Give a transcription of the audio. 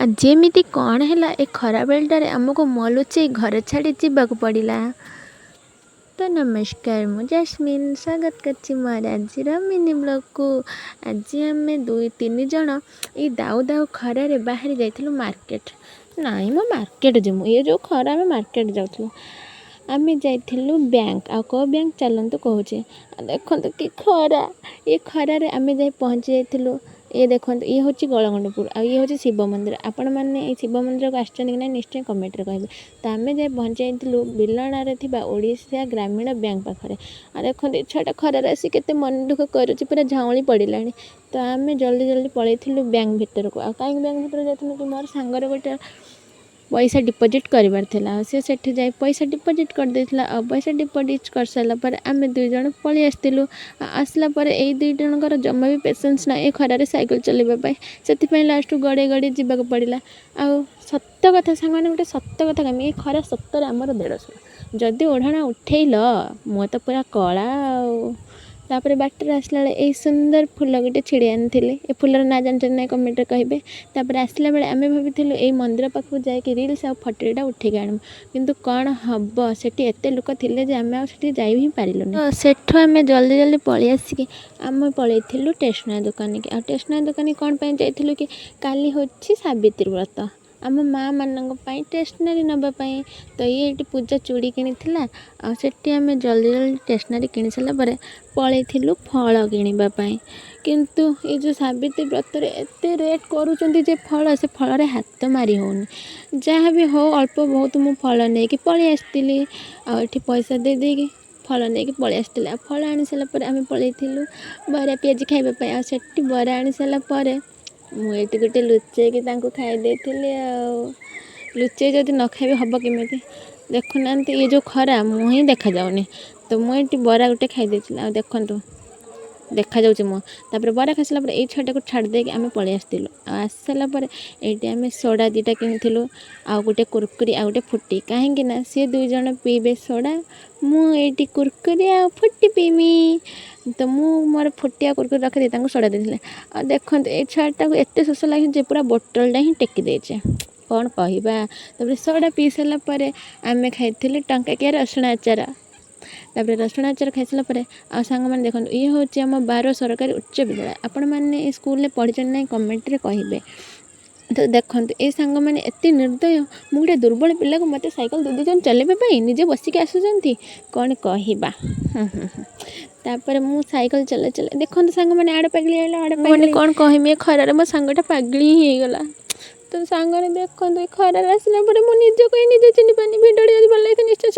ଆଉ ଯେମିତି କ'ଣ ହେଲା, ଏ ଖରାବେଳଟାରେ ଆମକୁ ମୁହଁ ଲୁଚେଇ ଘର ଛାଡ଼ି ଯିବାକୁ ପଡ଼ିଲା। ତ ନମସ୍କାର, ମୁଁ ଜାସ୍ମିନ୍, ସ୍ୱାଗତ କରୁଛି ମୋର ଆଜିର ମିନି ବ୍ଲଗ୍କୁ। ଆଜି ଆମେ ଦୁଇ ତିନି ଜଣ ଏଇ ଦାଉ ଦାଉ ଖରାରେ ବାହାରି ଯାଇଥିଲୁ ମାର୍କେଟ। ନାଇଁ ମ, ମାର୍କେଟ ଯିବୁ, ଇଏ ଯେଉଁ ଖରା, ଆମେ ମାର୍କେଟ ଯାଉଥିଲୁ। ଆମେ ଯାଇଥିଲୁ ବ୍ୟାଙ୍କ। ଆଉ କେଉଁ ବ୍ୟାଙ୍କ, ଚାଲନ୍ତୁ କହୁଛି। ଆଉ ଦେଖନ୍ତୁ କି ଖରା, ଏ ଖରାରେ ଆମେ ଯାଇ ପହଞ୍ଚି ଯାଇଥିଲୁ। ଇଏ ଦେଖନ୍ତୁ, ଇଏ ହେଉଛି ଗଳଗଣ୍ଡପୁର ଆଉ ଇଏ ହେଉଛି ଶିବ ମନ୍ଦିର। ଆପଣମାନେ ଏଇ ଶିବ ମନ୍ଦିରକୁ ଆସିଛନ୍ତି କି ନାହିଁ, ନିଶ୍ଚୟ କମେଣ୍ଟରେ କହିବେ। ତ ଆମେ ଯାଇ ପହଞ୍ଚି ଯାଇଥିଲୁ ବିଲଣାରେ ଥିବା ଓଡ଼ିଶା ଗ୍ରାମୀଣ ବ୍ୟାଙ୍କ ପାଖରେ। ଆଉ ଦେଖନ୍ତୁ, ଏ ଛୁଆଟା ଖରାରେ ଆସି କେତେ ମନ ଦୁଃଖ କରୁଛି, ପୁରା ଝାଉଁଳି ପଡ଼ିଲାଣି। ତ ଆମେ ଜଲ୍ଦି ଜଲ୍ଦି ପଳେଇଥିଲୁ ବ୍ୟାଙ୍କ ଭିତରକୁ। ଆଉ କାହିଁକି ବ୍ୟାଙ୍କ ଭିତରକୁ ଯାଇଥିଲୁ କି, ମୋର ସାଙ୍ଗର ଗୋଟେ ପଇସା ଡିପୋଜିଟ୍ କରିବାର ଥିଲା। ଆଉ ସେ ସେଠି ଯାଇ ପଇସା ଡିପୋଜିଟ୍ କରିଦେଇଥିଲା। ଆଉ ପଇସା ଡିପୋଜିଟ୍ କରିସାରିଲା ପରେ ଆମେ ଦୁଇ ଜଣ ପଳେଇ ଆସିଥିଲୁ। ଆଉ ଆସିଲା ପରେ ଏଇ ଦୁଇ ଜଣଙ୍କର ଜମା ବି ପେସେନ୍ସ ନାହିଁ ଏ ଖରାରେ ସାଇକେଲ ଚଲେଇବା ପାଇଁ। ସେଥିପାଇଁ ଲାଷ୍ଟକୁ ଗଡ଼େଇ ଗଡ଼େଇ ଯିବାକୁ ପଡ଼ିଲା। ଆଉ ସତ କଥା ସାଙ୍ଗମାନେ, ଗୋଟେ ସତ କଥା କହିବି, ଏ ଖରା ସତରେ ଆମର ଦେଢ଼ଶହ। ଯଦି ଓଢ଼ଣା ଉଠେଇଲ, ମୁଁ ତ ପୁରା କଳା। ଆଉ ତାପରେ ବାଟରେ ଆସିଲା ବେଳେ ଏଇ ସୁନ୍ଦର ଫୁଲ ଗୋଟେ ଛିଡ଼େଇ ଆଣିଥିଲି। ଏ ଫୁଲର ନାଁ ଜାଣିଛନ୍ତି ନାହିଁ, କମେଣ୍ଟରେ କହିବେ। ତାପରେ ଆସିଲା ବେଳେ ଆମେ ଭାବିଥିଲୁ ଏଇ ମନ୍ଦିର ପାଖକୁ ଯାଇକି ରିଲ୍ସ ଆଉ ଫଟୋଟା ଉଠେଇକି ଆଣିବୁ, କିନ୍ତୁ କ'ଣ ହେବ, ସେଠି ଏତେ ଲୋକ ଥିଲେ ଯେ ଆମେ ଆଉ ସେଠି ଯାଇ ହିଁ ପାରିଲୁନି। ତ ସେଠୁ ଆମେ ଜଲ୍ଦି ଜଲ୍ଦି ପଳେଇ ଆସିକି ଆମେ ପଳେଇଥିଲୁ ଷ୍ଟେସନାରୀ ଦୋକାନୀକି। ଆଉ ଷ୍ଟେସନାରୀ ଦୋକାନୀ କ'ଣ ପାଇଁ ଯାଇଥିଲୁ କି, କାଲି ହେଉଛି ସାବିତ୍ରୀ ବ୍ରତ, ଆମ ମାଆ ମାନଙ୍କ ପାଇଁ ଷ୍ଟେସନାରୀ ନେବା ପାଇଁ। ତ ଇଏ ଏଇଠି ପୂଜା ଚୁଡ଼ି କିଣିଥିଲା। ଆଉ ସେଠି ଆମେ ଜଲ୍ଦି ଜଲ୍ଦି ଷ୍ଟେସନାରୀ କିଣି ସାରିଲା ପରେ ପଳେଇଥିଲୁ ଫଳ କିଣିବା ପାଇଁ। କିନ୍ତୁ ଏଇ ଯେଉଁ ସାବିତ୍ରୀ ବ୍ରତରେ ଏତେ ରେଟ୍ କରୁଛନ୍ତି ଯେ ଫଳ, ସେ ଫଳରେ ହାତ ମାରି ହେଉନି। ଯାହା ବି ହଉ, ଅଳ୍ପ ବହୁତ ମୁଁ ଫଳ ନେଇକି ପଳେଇ ଆସିଥିଲି। ଆଉ ଏଠି ପଇସା ଦେଇ ଦେଇକି ଫଳ ନେଇକି ପଳେଇ ଆସିଥିଲି। ଆଉ ଫଳ ଆଣି ସାରିଲା ପରେ ଆମେ ପଳେଇଥିଲୁ ବରା ପିଆଜି ଖାଇବା ପାଇଁ। ଆଉ ସେଠି ବରା ଆଣି ସାରିଲା ପରେ ମୁଁ ଏଇଠି ଗୋଟେ ଲୁଚେଇକି ତାଙ୍କୁ ଖାଇ ଦେଇଥିଲି। ଆଉ ଲୁଚେଇ ଯଦି ନ ଖାଇବେ ହେବ କେମିତି? ଦେଖୁନାହାନ୍ତି, ଇଏ ଯେଉଁ ଖରା, ମୁହଁ ହିଁ ଦେଖାଯାଉନି। ତ ମୁଁ ଏଇଠି ବରା ଗୋଟେ ଖାଇ ଦେଇଥିଲି। ଆଉ ଦେଖନ୍ତୁ, ଦେଖାଯାଉଛି ମୁଁ। ତାପରେ ବରା ଖାଇସାରିଲା ପରେ ଏଇ ଛୁଆଟାକୁ ଛାଡ଼ି ଦେଇକି ଆମେ ପଳେଇ ଆସିଥିଲୁ। ଆଉ ଆସି ସାରିଲା ପରେ ଏଇଠି ଆମେ ସୋଡ଼ା ଦୁଇଟା କିଣିଥିଲୁ, ଆଉ ଗୋଟେ କୁରକୁରି ଆଉ ଗୋଟେ ଫୁଟି। କାହିଁକି ନା ସିଏ ଦୁଇ ଜଣ ପିଇବେ ସୋଡ଼ା, ମୁଁ ଏଇଠି କୁରକୁରି ଆଉ ଫୁଟି ପିଇମି। ତ ମୁଁ ମୋର ଫୁଟି ଆଉ କୁରକୁରି ରଖିଦେଇ ତାଙ୍କୁ ସୋଡ଼ା ଦେଇଥିଲି। ଆଉ ଦେଖନ୍ତୁ, ଏଇ ଛୁଆଟାକୁ ଏତେ ଶୋଷ ଲାଗିଛି ଯେ ପୁରା ବୋଟଲଟା ହିଁ ଟେକି ଦେଇଛି, କ'ଣ କହିବା। ତାପରେ ସୋଡ଼ା ପିଇ ସାରିଲା ପରେ ଆମେ ଖାଇଥିଲୁ ଟଙ୍କାକିଆ ରସୁଣ ଆଚାର। ତାପରେ ରସୁଣ ଆଚାର ଖାଇସାରିଲା ପରେ, ଆଉ ସାଙ୍ଗମାନେ ଦେଖନ୍ତୁ, ଇଏ ହେଉଛି ଆମ ବାର ସରକାରୀ ଉଚ୍ଚ ବିଦ୍ୟାଳୟ। ଆପଣମାନେ ଏ ସ୍କୁଲରେ ପଢ଼ିଛନ୍ତି ନାହିଁ, କମେଣ୍ଟରେ କହିବେ। ତ ଦେଖନ୍ତୁ, ଏ ସାଙ୍ଗମାନେ ଏତେ ନିର୍ଦ୍ଦୟ, ମୁଁ ଗୋଟେ ଦୁର୍ବଳ ପିଲାକୁ ମୋତେ ସାଇକେଲ ଦେଇ ଦେଇଛନ୍ତି ଚଲେଇବା ପାଇଁ, ନିଜେ ବସିକି ଆସୁଛନ୍ତି, କ'ଣ କହିବା। ତାପରେ ମୁଁ ସାଇକେଲ ଚଲେଇ ଚଲେଇ, ଦେଖନ୍ତୁ ସାଙ୍ଗମାନେ, ଆଡ଼େ ପାଗଳି ଆଇଲା, ଆଡ଼େ ପାଗଳି। କ'ଣ କହିମି, ଏ ଖରାରେ ମୋ ସାଙ୍ଗଟା ପାଗଳି ହିଁ ହେଇଗଲା। ତ ସାଙ୍ଗରେ ଦେଖନ୍ତୁ, ଏ ଖରାରେ ଆସିଲା ପରେ ମୁଁ ନିଜକୁ ହିଁ ନିଜେ ଚିହ୍ନି ପାରୁନି। ଭିଡ଼ିଓଟି ଯଦି ଭଲ ଲାଗିଥାଏ, ନିଶ୍ଚୟ